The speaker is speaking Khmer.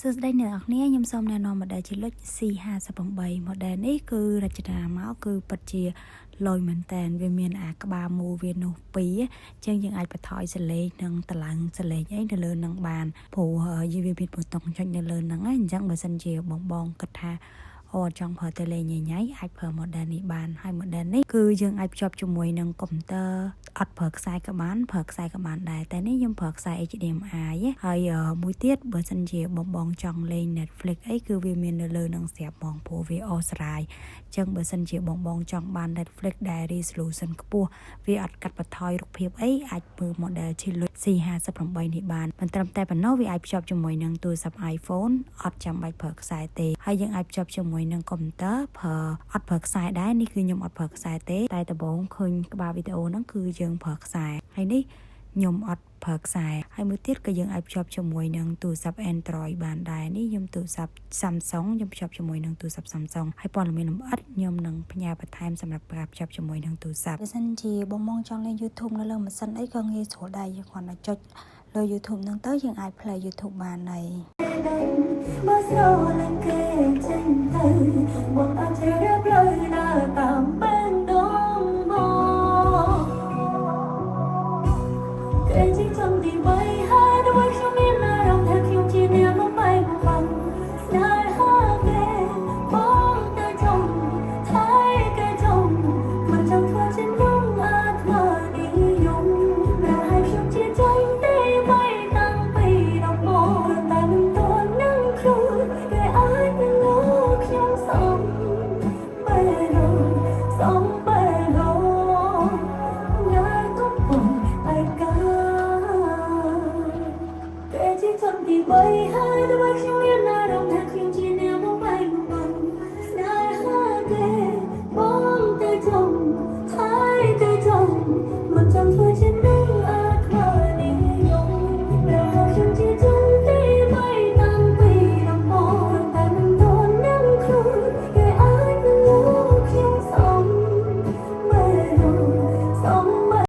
សួស្តីអ្នកទាំងអស់គ្នាខ្ញុំសូមណែនាំ model ជាលុច C58 model នេះគឺរចនាមកគឺពិតជាលយមែនតែនវាមានអាក្បាលមូលវានោះពីរអញ្ចឹងយើងអាចបន្ថយសំឡេងនិងតម្លើងសំឡេងអីនៅលើនឹងបានព្រោះវាមានប៊ូតុងចុចនៅលើហ្នឹងអញ្ចឹងបើសិនជាបងបងគិតថាអូចង់ប្រើតេលេញញ៉ៃអាចប្រើ model នេះបានហើយ model នេះគឺយើងអាចភ្ជាប់ជាមួយនឹងកុំព្យូទ័រអត់ប្រើខ្សែក៏បានប្រើខ្សែក៏បានដែរតែនេះខ្ញុំប្រើខ្សែ HDMI ហើយមួយទៀតបើសិនជាបងបងចង់លេង Netflix អីគឺវាមាននៅលើនឹងស្រាប់ហ្មងព្រោះវាអូស្រាយអញ្ចឹងបើសិនជាបងបងចង់បាន Netflix ដែល resolution ខ្ពស់វាអត់កាត់បន្ថយរូបភាពអីអាចមើល model Cheluj C58 នេះបានមិនត្រឹមតែប៉ុណ្ណោះវាអាចភ្ជាប់ជាមួយនឹងទូរស័ព្ទ iPhone អត់ចាំបាច់ប្រើខ្សែទេហើយយើងអាចភ្ជាប់ជាមួយនឹងកុំព្យូទ័រប្រើអត់ប្រើខ្សែដែរនេះគឺខ្ញុំអត់ប្រើខ្សែទេតែដំបូងឃើញក្បាលវីដេអូហ្នឹងគឺយើងប្រើខ្សែហើយនេះខ្ញុំអត់ប្រើខ្សែហើយមួយទៀតក៏យើងអាចភ្ជាប់ជាមួយនឹងទូរស័ព្ទ Android បានដែរនេះខ្ញុំទូរស័ព្ទ Samsung ខ្ញុំភ្ជាប់ជាមួយនឹងទូរស័ព្ទ Samsung ហើយព័ត៌មានលម្អិតខ្ញុំនឹងផ្ញើបន្ថែមសម្រាប់ការភ្ជាប់ជាមួយនឹងទូរស័ព្ទបើសិនជាបងបងចង់លេង YouTube នៅលើម៉ាស៊ីនអីក៏ងាយស្រួលដែរយើងគ្រាន់តែចុចលើ YouTube ហ្នឹងទៅយើងអាច play YouTube បានហើយ បើស្រឡាញ់គេចេញទៅបងអត់ជ្រើសរើសផ្លូវណា